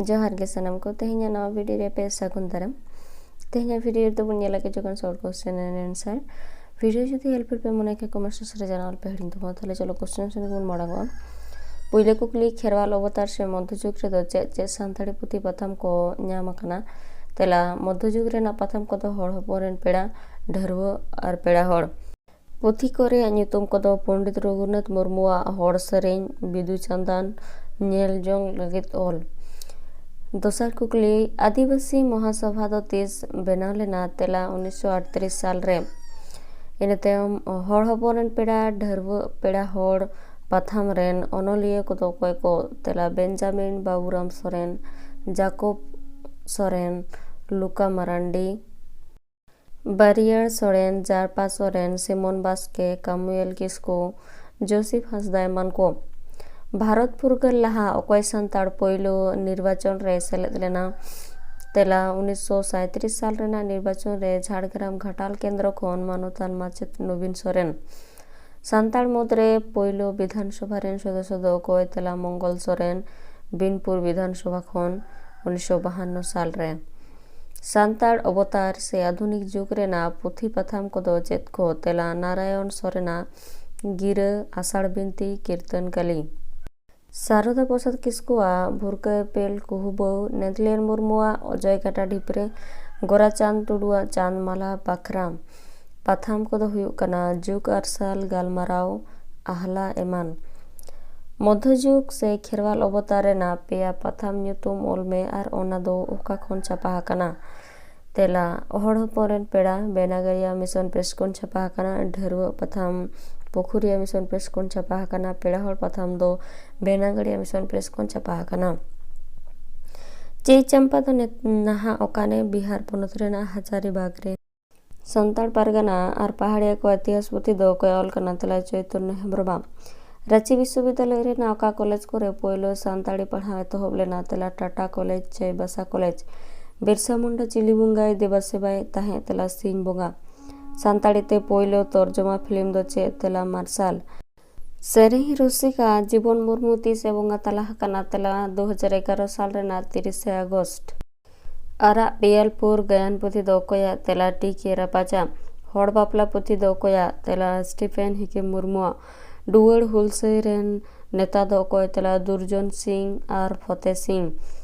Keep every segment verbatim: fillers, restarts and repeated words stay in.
ᱡᱚᱦᱟᱨ ᱜᱮ ᱥᱟᱱᱟᱢ ᱠᱚ᱾ ᱛᱮᱦᱮᱧᱟᱜ ᱱᱟᱣᱟ ᱵᱷᱤᱰᱤᱭᱳ ᱨᱮ ᱟᱯᱮ ᱥᱟᱹᱜᱩᱱ ᱫᱟᱨᱟᱢ᱾ ᱛᱮᱦᱮᱧᱟᱜ ᱵᱷᱤᱰᱤᱭᱳ ᱨᱮᱫᱚ ᱵᱚᱱ ᱧᱮᱞᱟ ᱠᱤᱪᱷᱩᱜᱟᱱ ᱥᱚᱨᱴ ᱠᱚᱥᱪᱮᱱ ᱮᱱᱰ ᱟᱱᱥᱟᱨ᱾ ᱵᱷᱤᱰᱤᱭᱳ ᱡᱩᱫᱤ ᱦᱮᱞᱯᱯᱷᱩᱞ ᱯᱮ ᱢᱚᱱᱮ ᱠᱷᱟᱱ ᱠᱚᱢᱮᱱᱴ ᱥᱮᱠᱥᱚᱱ ᱨᱮ ᱡᱟᱱᱟᱣ ᱟᱞᱯᱮ ᱦᱤᱲᱤᱧ ᱛᱟᱵᱚᱱᱟ᱾ ᱛᱟᱦᱚᱞᱮ ᱪᱚᱞᱚ ᱠᱚᱥᱪᱮᱱ ᱥᱮᱫ ᱵᱚᱱ ᱢᱟᱲᱟᱝᱚᱜᱼᱟ᱾ ᱯᱩᱭᱞᱩ ᱠᱩᱠᱞᱤ, ᱠᱷᱮᱨᱣᱟᱞ ᱚᱵᱚᱛᱟᱨ ᱥᱮ ᱢᱚᱫᱽᱫᱷᱚ ᱡᱩᱜᱽ ᱨᱮᱫᱚ ᱪᱮᱫ ᱪᱮᱫ ᱥᱟᱱᱛᱟᱲᱤ ᱯᱩᱛᱷᱤ ᱯᱟᱛᱷᱟᱢ ᱠᱚ ᱧᱟᱢ ᱟᱠᱟᱱᱟ? ᱛᱮᱞᱟ, ᱢᱚᱫᱽᱫᱷᱚ ᱡᱩᱜᱽ ᱨᱮᱱᱟᱜ ᱯᱟᱛᱷᱟᱢ ᱠᱚᱫᱚ ᱦᱚᱲ ᱦᱚᱯᱚᱱ ᱨᱮᱱ ᱯᱮᱲᱟ, ᱰᱷᱟᱹᱨᱣᱟᱹᱜ ᱟᱨ ᱯᱮᱲᱟ ᱦᱚᱲ᱾ ᱯᱩᱛᱷᱤ ᱠᱚ ᱨᱮᱭᱟᱜ ᱧᱩᱛᱩᱢ ᱠᱚᱫᱚ ᱯᱚᱱᱰᱤᱛ ᱨᱚᱜᱷᱩᱱᱟᱛᱷ ᱢᱩᱨᱢᱩᱣᱟᱜ ᱦᱚᱲ ᱥᱮᱨᱮᱧ, ᱵᱤᱫᱩ ᱪᱟᱸᱫᱟᱱ ᱧᱮᱞ ᱡᱚᱝ ᱞᱟᱹᱜᱤᱫ ᱚᱞ᱾ ᱫᱚᱥᱟᱨ ᱠᱩᱠᱞᱤ, ᱟᱹᱫᱤᱵᱟᱹᱥᱤ ᱢᱚᱦᱟᱥᱚᱵᱷᱟ ᱫᱚ ᱛᱤᱥ ᱵᱮᱱᱟᱣ ᱞᱮᱱᱟ? ᱛᱮᱞᱟ, ᱩᱱᱤᱥᱥᱚ ᱟᱴᱛᱨᱤᱥ ᱥᱟᱞ ᱨᱮ᱾ ᱤᱱᱟᱹ ᱛᱟᱭᱚᱢ ᱦᱚᱲ ᱦᱚᱯᱚᱱ ᱨᱮᱱ ᱯᱮᱲᱟ, ᱰᱷᱟᱹᱨᱣᱟᱹᱜ ᱯᱮᱲᱟ ᱦᱚᱲ ᱯᱟᱛᱷᱟᱢ ᱨᱮᱱ ᱚᱱᱚᱞᱤᱭᱟᱹ ᱠᱚᱫᱚ ᱚᱠᱚᱭ ᱠᱚ? ᱛᱮᱞᱟ, ᱵᱮᱧᱡᱟᱢᱤᱱ ᱵᱟᱵᱩᱨᱟᱢ ᱥᱚᱨᱮᱱ, ᱡᱟᱠᱚᱵ ᱥᱚᱨᱮᱱ, ᱞᱩᱠᱟ ᱢᱟᱨᱟᱱᱰᱤ, ᱵᱟᱹᱨᱤᱭᱟᱹᱲ ᱥᱚᱨᱮᱱ, ᱡᱟᱨᱯᱟ ᱥᱚᱨᱮᱱ, ᱥᱤᱢᱚᱱ ᱵᱟᱥᱠᱮ, ᱠᱟᱢᱩᱭᱮᱞ ᱠᱤᱥᱠᱩ, ᱡᱳᱥᱮᱯ ᱦᱟᱸᱥᱫᱟ ᱮᱢᱟᱱ ᱠᱚ᱾ ᱵᱷᱟᱨᱚᱛ ᱯᱷᱩᱨᱜᱟᱹᱞ ᱞᱟᱦᱟ ᱚᱠᱚᱭ ᱥᱟᱱᱛᱟᱲ ᱯᱳᱭᱞᱳ ᱱᱤᱨᱵᱟᱪᱚᱱ ᱨᱮ ᱥᱮᱞᱮᱫ ᱞᱮᱱᱟ? ᱛᱮᱞᱟ, ᱩᱱᱤᱥᱥᱚ ᱥᱟᱸᱭᱛᱨᱤᱥ ᱥᱟᱞ ᱨᱮᱱᱟᱜ ᱱᱤᱨᱵᱟᱪᱚᱱ ᱨᱮ ᱡᱷᱟᱲᱜᱨᱟᱢ ᱜᱷᱟᱴᱟᱞ ᱠᱮᱱᱫᱨᱚ ᱠᱷᱚᱱ ᱢᱟᱱᱚᱛᱟᱱ ᱢᱟᱪᱮᱛ ᱱᱚᱵᱤᱱ ᱥᱚᱨᱮᱱ᱾ ᱥᱟᱱᱛᱟᱲ ᱢᱩᱫᱽᱨᱮ ᱯᱳᱭᱞᱳ ᱵᱤᱫᱷᱟᱱ ᱥᱚᱵᱷᱟ ᱨᱮᱱ ᱥᱚᱫᱚᱥᱥᱚ ᱫᱚ ᱚᱠᱚᱭ? ᱛᱮᱞᱟ, ᱢᱚᱝᱜᱚᱞ ᱥᱚᱨᱮᱱ, ᱵᱤᱱᱯᱩᱨ ᱵᱤᱫᱷᱟᱱ ᱥᱚᱵᱷᱟ ᱠᱷᱚᱱ, ᱩᱱᱤᱥᱥᱚ ᱵᱟᱦᱟᱱᱱᱚ ᱥᱟᱞ ᱨᱮ᱾ ᱥᱟᱱᱛᱟᱲ ᱚᱵᱚᱛᱟᱨ ᱥᱮ ᱟᱫᱷᱩᱱᱤᱠ ᱡᱩᱜᱽ ᱨᱮᱱᱟᱜ ᱯᱩᱛᱷᱤ ᱯᱟᱛᱷᱟᱢ ᱠᱚᱫᱚ ᱪᱮᱫ ᱠᱚ? ᱛᱮᱞᱟ, ᱱᱟᱨᱟᱭᱚᱱ ᱥᱚᱨᱮᱱᱟᱜ ᱜᱤᱨᱟᱹ, ᱟᱥᱟᱲ ᱵᱤᱱᱛᱤ, ᱠᱤᱨᱛᱚᱱ ᱠᱟᱹᱞᱤ᱾ ᱥᱟᱨᱚᱫᱟ ᱯᱨᱚᱥᱟᱫᱽ ᱠᱤᱥᱠᱩᱣᱟᱜ ᱵᱷᱩᱨᱠᱟᱹ ᱮᱯᱮᱞ ᱠᱩᱦᱩᱵᱟᱹᱣ, ᱱᱮᱫᱽᱞᱤᱭᱟᱱ ᱢᱩᱨᱢᱩᱣᱟᱜ ᱚᱡᱚᱭ ᱜᱟᱰᱟ ᱰᱷᱤᱯᱨᱮ, ᱜᱳᱨᱟᱪᱟᱸᱫᱽ ᱴᱩᱰᱩᱣᱟᱜ ᱪᱟᱸᱫᱽ ᱢᱟᱞᱟ ᱵᱟᱠᱷᱨᱟ᱾ ᱯᱟᱛᱷᱟᱢ ᱠᱚᱫᱚ ᱦᱩᱭᱩᱜ ᱠᱟᱱᱟ ᱡᱩᱜᱽ ᱟᱨᱥᱟᱞ, ᱜᱟᱞᱢᱟᱨᱟᱣ, ᱟᱦᱞᱟ ᱮᱢᱟᱱ᱾ ᱢᱚᱫᱽᱫᱷᱚ ᱡᱩᱜᱽ ᱥᱮ ᱠᱷᱮᱨᱣᱟᱞ ᱚᱵᱚᱛᱟᱨ ᱨᱮᱱᱟᱜ ᱯᱮᱭᱟ ᱯᱟᱛᱷᱟᱢ ᱧᱩᱛᱩᱢ ᱚᱞ ᱢᱮ ᱟᱨ ᱚᱱᱟ ᱫᱚ ᱚᱠᱟ ᱠᱷᱚᱱ ᱪᱷᱟᱯᱟ ᱟᱠᱟᱱᱟ? ᱛᱮᱞᱟ, ᱦᱚᱲ ᱦᱚᱯᱚᱱ ᱨᱮᱱ ᱯᱮᱲᱟ, ᱵᱮᱱᱟᱜᱟᱲᱤᱭᱟ ᱢᱤᱥᱚᱱ ᱯᱨᱮᱥ ᱠᱷᱚᱱ ᱪᱷᱟᱯᱟ ᱟᱠᱟᱱᱟ᱾ ᱰᱷᱟᱹᱨᱣᱟᱹᱜ ᱯᱟᱛᱷᱟᱢ, ᱯᱩᱠᱷᱩᱨᱤᱭᱟ ᱢᱤᱥᱚᱱ ᱯᱨᱮᱥ ᱠᱷᱚᱱ ᱪᱷᱟᱯᱟ ᱟᱠᱟᱱᱟ᱾ ᱯᱮᱲᱟ ᱦᱚᱲ ᱯᱟᱛᱷᱟᱢ ᱫᱚ ᱵᱮᱱᱟᱜᱟᱲᱤᱭᱟ ᱢᱤᱥᱚᱱ ᱯᱨᱮᱥ ᱠᱷᱚᱱ ᱪᱷᱟᱯᱟ ᱟᱠᱟᱱᱟ᱾ ᱪᱟᱹᱭ ᱪᱟᱢᱯᱟ ᱫᱚ ᱱᱤᱛ-, ᱱᱟᱦᱟᱜ ᱚᱠᱟᱱᱮ ᱵᱤᱦᱟᱨ ᱯᱚᱱᱚᱛ ᱨᱮᱱᱟᱜ ᱦᱟᱡᱟᱨᱤᱵᱟᱜᱽ ᱨᱮ᱾ ᱥᱟᱱᱛᱟᱲ ᱯᱟᱨᱜᱟᱱᱟ ᱟᱨ ᱯᱟᱦᱟᱲᱤᱭᱟ ᱠᱚ ᱤᱛᱤᱦᱟᱥ ᱯᱩᱛᱷᱤ ᱫᱚ ᱚᱠᱚᱭ ᱚᱞ ᱠᱟᱱᱟ? ᱛᱮᱞᱟ, ᱪᱳᱭᱛᱚᱱᱭᱚ ᱦᱮᱢᱵᱨᱚᱢᱟᱜ᱾ ᱨᱟᱸᱪᱤ ᱵᱤᱥᱥᱚᱵᱤᱫᱽᱫᱟᱞᱚᱭ ᱨᱮᱱᱟᱜ ᱚᱠᱟ ᱠᱚᱞᱮᱡᱽ ᱠᱚᱨᱮ ᱯᱳᱭᱞᱳ ᱥᱟᱱᱛᱟᱲᱤ ᱯᱟᱲᱦᱟᱣ ᱮᱛᱚᱦᱚᱵ ᱞᱮᱱᱟ? ᱛᱮᱞᱟ, ᱴᱟᱴᱟ ᱠᱚᱞᱮᱡᱽ, ᱪᱟᱹᱭᱵᱟᱥᱟ ᱠᱚᱞᱮᱡᱽ᱾ ᱵᱤᱨᱥᱟ ᱢᱩᱱᱰᱟ ᱪᱤᱞᱤ ᱵᱚᱸᱜᱟᱭ ᱫᱮᱵᱟ ᱥᱮᱵᱟᱭᱮᱫ ᱛᱟᱦᱮᱸᱫ? ᱛᱮᱞᱟ, ᱥᱤᱧ ᱵᱚᱸᱜᱟ᱾ ᱥᱟᱱᱛᱟᱲᱤ ᱛᱮ ᱯᱳᱭᱞᱳ ᱛᱚᱨᱡᱚᱢᱟ ᱯᱷᱤᱞᱢ ᱫᱚ ᱪᱮᱫ? ᱛᱮᱞᱟ, ᱢᱟᱨᱥᱟᱞ᱾ ᱥᱮᱨᱮᱧ ᱨᱩᱥᱤᱠᱟ ᱡᱤᱵᱚᱱ ᱢᱩᱨᱢᱩ ᱛᱤᱥ ᱮ ᱵᱚᱸᱜᱟ ᱛᱟᱞᱟ ᱟᱠᱟᱱᱟ? ᱛᱮᱞᱟ ᱫᱩ ᱦᱟᱡᱟᱨ ᱮᱜᱟᱨᱚ ᱥᱟᱞ ᱨᱮᱱᱟᱜ ᱛᱤᱨᱤᱥᱮ ᱟᱜᱚᱥᱴ᱾ ᱟᱨᱟᱜ ᱯᱤᱭᱟᱞᱯᱩᱨ ᱜᱟᱭᱟᱱ ᱯᱩᱛᱷᱤ ᱫᱚ ᱚᱠᱚᱭᱟᱜ? ᱛᱮᱞᱟ ᱴᱤ ᱠᱮ ᱨᱟᱯᱟᱡᱟ᱾ ᱦᱚᱲ ᱵᱟᱯᱞᱟ ᱯᱩᱛᱷᱤ ᱫᱚ ᱚᱠᱚᱭᱟᱜ? ᱛᱮᱞᱟ ᱥᱴᱤᱯᱷᱮᱱ ᱦᱤᱠᱤᱢ ᱢᱩᱨᱢᱩᱣᱟᱜ᱾ ᱰᱩᱣᱟᱹᱲ ᱦᱩᱞᱥᱟᱹᱭ ᱨᱮᱱ ᱱᱮᱛᱟ ᱫᱚ ᱚᱠᱚᱭ? ᱛᱮᱞᱟ ᱫᱩᱨᱡᱚᱱ ᱥᱤᱝ ᱟᱨ ᱯᱷᱚᱛᱮ ᱥᱤᱝ᱾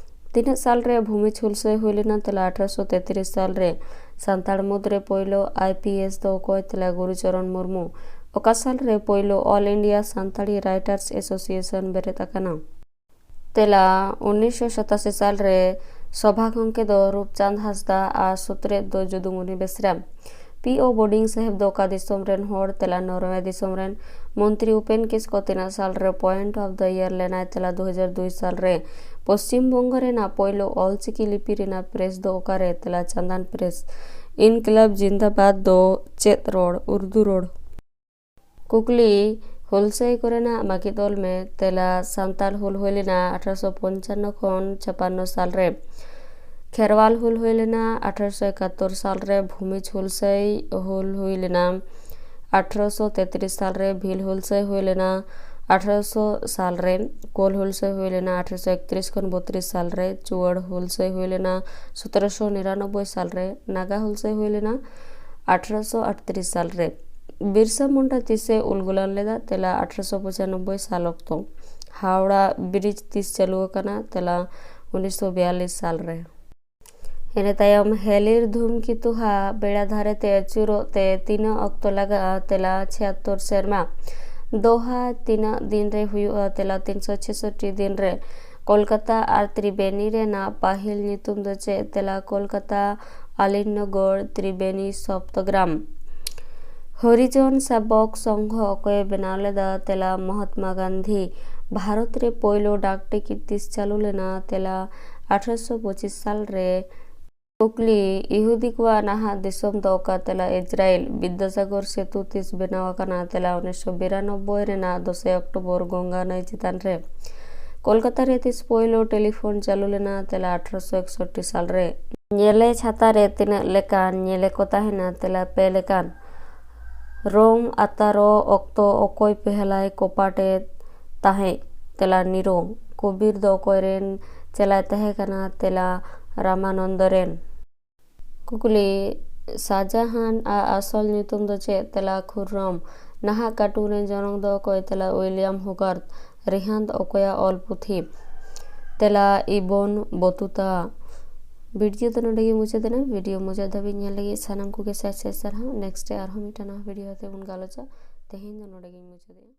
ᱛᱤᱱᱟᱹᱜ ᱥᱟᱞ ᱨᱮ ᱵᱷᱩᱢᱤᱡᱽ ᱦᱩᱞᱥᱟᱹᱭ ᱦᱩᱭ ᱞᱮᱱᱟ? ᱛᱮᱞᱟ ᱟᱴᱷᱨᱚᱥᱚ ᱛᱮᱛᱨᱤᱥ ᱥᱟᱞ ᱨᱮ᱾ ᱥᱟᱱᱛᱟᱲ ᱢᱩᱫᱽᱨᱮ ᱯᱳᱭᱞᱳ ᱟᱭ ᱯᱤ ᱮᱥ ᱫᱚ ᱚᱠᱚᱭ? ᱛᱮᱞᱟ ᱜᱩᱨᱩᱪᱚᱨᱚᱱ ᱢᱩᱨᱢᱩ᱾ ᱚᱠᱟ ᱥᱟᱞ ᱨᱮ ᱯᱳᱭᱞᱳ all India Santali writers association ᱵᱮᱨᱮᱫ ᱟᱠᱟᱱᱟ? ᱛᱮᱞᱟ ᱩᱱᱤᱥᱥᱚ ᱥᱟᱛᱟᱥᱤ ᱥᱟᱞ ᱨᱮ᱾ ᱥᱚᱵᱷᱟ ᱜᱚᱢᱠᱮ ᱫᱚ ᱨᱩᱯᱪᱟᱸᱫᱽ ᱦᱟᱸᱥᱫᱟ ᱟᱨ ᱥᱩᱛᱨᱮᱛ ᱫᱚ ᱡᱩᱫᱩᱢᱩᱱᱤ ᱵᱮᱥᱨᱟ᱾ ᱯᱤ ᱳ ᱵᱳᱰᱤᱝ ᱥᱟᱦᱮᱵᱽ ᱫᱚ ᱚᱠᱟ ᱫᱤᱥᱚᱢ ᱨᱮᱱ ᱦᱚᱲ? ᱛᱮᱞᱟ ᱱᱚᱨᱣᱮ ᱫᱤᱥᱚᱢ ᱨᱮᱱ᱾ ᱢᱚᱱᱛᱨᱤ ᱩᱯᱮᱱ ᱠᱤᱥᱠᱚ ᱛᱤᱱᱟᱹᱜ ᱥᱟᱞ ᱨᱮ ᱯᱚᱭᱮᱱᱴ ᱚᱯᱷ ᱫᱟ ᱤᱭᱟᱨ ᱞᱮᱱᱟᱭ? ᱛᱮᱞᱟ ᱫᱩ ᱦᱟᱡᱟᱨ ᱫᱩᱭ ᱥᱟᱞ ᱨᱮ᱾ ᱯᱚᱥᱪᱤᱢ ᱵᱚᱝᱜᱚ ᱨᱮᱱᱟᱜ ᱯᱳᱭᱞᱳ ᱚᱞᱪᱤᱠᱤ ᱞᱤᱯᱤ ᱨᱮᱱᱟᱜ ᱯᱨᱮᱥ ᱫᱚ ᱚᱠᱟᱨᱮ? ᱛᱮᱞᱟ ᱪᱟᱸᱫᱟᱱ ᱯᱨᱮᱥ᱾ ᱤᱱᱠᱞᱟᱵᱽ ᱡᱤᱱᱫᱟᱵᱟᱫ ᱫᱚ ᱪᱮᱫ ᱨᱚᱲ? ᱩᱨᱫᱩ ᱨᱚᱲ᱾ ᱠᱩᱠᱞᱤ, ᱦᱩᱞᱥᱟᱹᱭ ᱠᱚᱨᱮᱱᱟᱜ ᱢᱟᱹᱠᱤᱛ ᱚᱞ ᱢᱮ᱾ ᱛᱮᱞᱟ ᱥᱟᱱᱛᱟᱲ ᱦᱩᱞ ᱦᱩᱭ ᱞᱮᱱᱟ ᱟᱴᱷᱨᱚᱥᱚ ᱯᱚᱧᱪᱟᱱᱱᱚ ᱠᱷᱚᱱ ᱪᱷᱟᱯᱟᱱᱱᱚ ᱥᱟᱞ ᱨᱮ᱾ ᱠᱷᱮᱨᱣᱟᱞ ᱦᱩᱞ ᱦᱩᱭ ᱞᱮᱱᱟ ᱟᱴᱷᱨᱚᱥᱚ ᱮᱠᱟᱛᱛᱳᱨ ᱥᱟᱞ ᱨᱮ᱾ ᱵᱷᱩᱢᱤᱡᱽ ᱦᱩᱞᱥᱟᱹᱭ ᱦᱩᱞ ᱦᱩᱭ ᱞᱮᱱᱟ ᱟᱴᱷᱨᱚᱥᱚ ᱛᱮᱛᱨᱤᱥ ᱥᱟᱞ ᱨᱮ᱾ ᱵᱷᱤᱞ ᱦᱩᱞᱥᱟᱹᱭ ᱦᱩᱭ ᱞᱮᱱᱟ ᱟᱴᱷᱨᱚᱥᱚ ᱥᱟᱞ ᱨᱮ᱾ ᱠᱳᱞ ᱦᱩᱞᱥᱟᱹᱭ ᱦᱩᱭ ᱞᱮᱱᱟ ᱟᱴᱷᱨᱚᱥᱚ ᱮᱠᱛᱨᱤᱥ ᱠᱷᱚᱱ ᱵᱚᱛᱨᱤᱥ ᱥᱟᱞ ᱨᱮ᱾ ᱪᱩᱣᱟᱲ ᱦᱩᱞᱥᱟᱹᱭ ᱦᱩᱭ ᱞᱮᱱᱟ ᱥᱚᱛᱨᱚᱥᱚ ᱱᱤᱨᱟᱱᱚᱵᱵᱳᱭ ᱥᱟᱞ ᱨᱮ᱾ ᱱᱟᱜᱟ ᱦᱩᱞᱥᱟᱹᱭ ᱦᱩᱭ ᱞᱮᱱᱟ ᱟᱴᱷᱨᱚᱥᱚ ᱟᱴᱛᱨᱤᱥ ᱥᱟᱞ ᱨᱮ᱾ ᱵᱤᱨᱥᱟ ᱢᱩᱱᱰᱟ ᱛᱤᱥᱮ ᱩᱞᱜᱩᱞᱟᱱ ᱞᱮᱫᱟ? ᱛᱮᱞᱟ ᱟᱴᱷᱨᱚᱥᱚ ᱯᱚᱸᱪᱟᱱᱚᱵᱵᱳᱭ ᱥᱟᱞ ᱚᱠᱛᱚ᱾ ᱦᱟᱣᱲᱟ ᱵᱨᱤᱡᱽ ᱛᱤᱥ ᱪᱟᱹᱞᱩ ᱟᱠᱟᱱᱟ? ᱛᱮᱞᱟ ᱩᱱᱤᱥᱥᱚ ᱵᱤᱭᱟᱞᱞᱤᱥ ᱥᱟᱞ ᱨᱮ᱾ ᱤᱱᱟᱹ ᱛᱟᱭᱚᱢ ᱦᱮᱞᱤᱨ ᱫᱷᱩᱢᱠᱮᱛᱩ ᱦᱟᱜ ᱵᱮᱲᱟ ᱫᱷᱟᱨᱮ ᱛᱮ ᱟᱹᱪᱩᱨᱚᱜ ᱛᱮ ᱛᱤᱱᱟᱹᱜ ᱚᱠᱛᱚ ᱞᱟᱜᱟᱜᱼᱟ? ᱛᱮᱞᱟ ᱪᱷᱤᱭᱟᱛᱛᱳᱨ ᱥᱮᱨᱢᱟ᱾ ᱫᱳᱦᱟ ᱛᱤᱱᱟᱹᱜ ᱫᱤᱱ ᱨᱮ ᱦᱩᱭᱩᱜᱼᱟ? ᱛᱮᱞᱟ ᱛᱤᱱᱥᱚ ᱪᱷᱮᱥᱚᱴᱴᱤ ᱫᱤᱱ ᱨᱮ᱾ ᱠᱳᱞᱠᱟᱛᱟ ᱟᱨ ᱛᱨᱤᱵᱮᱱᱤ ᱨᱮᱱᱟᱜ ᱯᱟᱹᱦᱤᱞ ᱧᱩᱛᱩᱢ ᱫᱚ ᱪᱮᱫ? ᱛᱮᱞᱟ ᱠᱳᱞᱠᱟᱛᱟ ᱟᱞᱤᱱᱱᱚᱜᱚᱨ ᱛᱨᱤᱵᱮᱱᱤ ᱥᱚᱯᱛᱚᱜᱨᱟᱢ᱾ ᱦᱚᱨᱤᱡᱚᱱ ᱥᱮᱵᱚᱠ ᱥᱚᱝᱜᱷᱚ ᱚᱠᱚᱭᱮ ᱵᱮᱱᱟᱣ ᱞᱮᱫᱟ? ᱛᱮᱞᱟ ᱢᱚᱦᱟᱛᱢᱟ ᱜᱟᱱᱫᱷᱤ᱾ ᱵᱷᱟᱨᱚᱛ ᱨᱮ ᱯᱳᱭᱞᱳ ᱰᱟᱠ ᱴᱤᱠᱤᱴ ᱛᱤᱥ ᱪᱟᱹᱞᱩ ᱞᱮᱱᱟ? ᱛᱮᱞᱟ ᱟᱴᱷᱨᱚᱥᱚ ᱯᱚᱸᱪᱤᱥ ᱥᱟᱞ ᱨᱮ᱾ ᱠᱩᱠᱞᱤ, ᱤᱦᱩᱫᱤ ᱠᱚᱣᱟᱜ ᱱᱟᱦᱟᱜ ᱫᱤᱥᱚᱢ ᱫᱚ ᱚᱠᱟ? ᱛᱮᱞᱟ ᱤᱡᱽᱨᱟᱭᱮᱞ᱾ ᱵᱤᱫᱽᱫᱟᱥᱟᱜᱚᱨ ᱥᱮᱛᱩ ᱛᱤᱥ ᱵᱮᱱᱟᱣ ᱟᱠᱟᱱᱟ? ᱛᱮᱞᱟ ᱩᱱᱤᱥᱥᱚ ᱵᱤᱨᱟᱱᱚᱵᱵᱳᱭ ᱨᱮᱱᱟᱜ ᱫᱚᱥᱮ ᱚᱠᱴᱳᱵᱚᱨ ᱜᱚᱝᱜᱟ ᱱᱟᱹᱭ ᱪᱮᱛᱟᱱ ᱨᱮ᱾ ᱠᱳᱞᱠᱟᱛᱟ ᱨᱮ ᱛᱤᱥ ᱯᱳᱭᱞᱳ ᱴᱮᱞᱤᱯᱷᱳᱱ ᱪᱟᱹᱞᱩ ᱞᱮᱱᱟ? ᱛᱮᱞᱟ ᱟᱴᱷᱨᱚᱥᱚ ᱮᱠᱥᱚᱴᱴᱤ ᱥᱟᱞ ᱨᱮ᱾ ᱧᱮᱞᱮ ᱪᱷᱟᱛᱟ ᱨᱮ ᱛᱤᱱᱟᱹᱜ ᱞᱮᱠᱟᱱ ᱧᱮᱞᱮ ᱠᱚ ᱛᱟᱦᱮᱱᱟ? ᱛᱮᱞᱟ ᱯᱮ ᱞᱮᱠᱟᱱ᱾ ᱨᱳᱢ ᱟᱛᱟᱨᱚ ᱚᱠᱛᱚ ᱚᱠᱚᱭ ᱯᱮᱦᱞᱟᱭ ᱠᱚᱯᱟᱴᱮ ᱛᱟᱦᱮᱸᱫ? ᱛᱮᱞᱟ ᱱᱤᱨᱳ᱾ ᱠᱚᱵᱤᱨ ᱫᱚ ᱚᱠᱚᱭ ᱨᱮᱱ ᱪᱮᱞᱟᱭ ᱛᱟᱦᱮᱸ ᱠᱟᱱᱟ? ᱛᱮᱞᱟ ᱨᱟᱢᱟᱱᱚᱱᱫᱚ ᱨᱮᱱ᱾ ᱠᱩᱠᱞᱤ, ᱥᱟᱦᱡᱟᱦᱟᱱ ᱟᱜ ᱟᱥᱚᱞ ᱧᱩᱛᱩᱢ ᱫᱚ ᱪᱮᱫ? ᱛᱮᱞᱟ ᱠᱷᱩᱨᱨᱚᱢ᱾ ᱱᱟᱦᱟᱜ ᱠᱟᱨᱴᱩᱱ ᱨᱮᱱ ᱡᱚᱱᱚᱠ ᱫᱚ ᱚᱠᱚᱭ? ᱛᱮᱞᱟ ᱩᱭᱞᱤᱭᱟᱢ ᱦᱳᱜᱟᱨᱛᱷ᱾ ᱨᱮᱦᱟᱱᱫ ᱚᱠᱚᱭᱟᱜ ᱚᱞ ᱯᱩᱛᱷᱤ? ᱛᱮᱞᱟ ᱤᱵᱚᱱ ᱵᱚᱛᱩᱛᱟ᱾ ᱵᱷᱤᱰᱤᱭᱳ ᱫᱚ ᱱᱚᱰᱮ ᱜᱮ ᱢᱩᱪᱟᱹᱫ ᱮᱱᱟ᱾ ᱵᱷᱤᱰᱤᱭᱳ ᱢᱩᱪᱟᱹᱫ ᱫᱷᱟᱹᱵᱤᱡ ᱧᱮᱞ ᱞᱟᱹᱜᱤᱫ ᱥᱟᱱᱟᱢ ᱠᱚᱜᱮ ᱥᱟᱭ ᱥᱟᱭ ᱥᱟᱨᱦᱟᱣ᱾ ᱱᱮᱠᱥᱴ ᱨᱮ ᱟᱨᱦᱚᱸ ᱢᱤᱫᱴᱟᱝ ᱱᱟᱣᱟ ᱵᱷᱤᱰᱤᱭᱳ ᱟᱛᱮ ᱵᱚᱱ ᱜᱟᱞᱚᱪᱟ᱾ ᱛᱮᱦᱮᱧ ᱫᱚ ᱱᱚᱰᱮ ᱜᱮᱧ ᱢᱩᱪᱟᱹᱫᱮᱜᱼᱟ᱾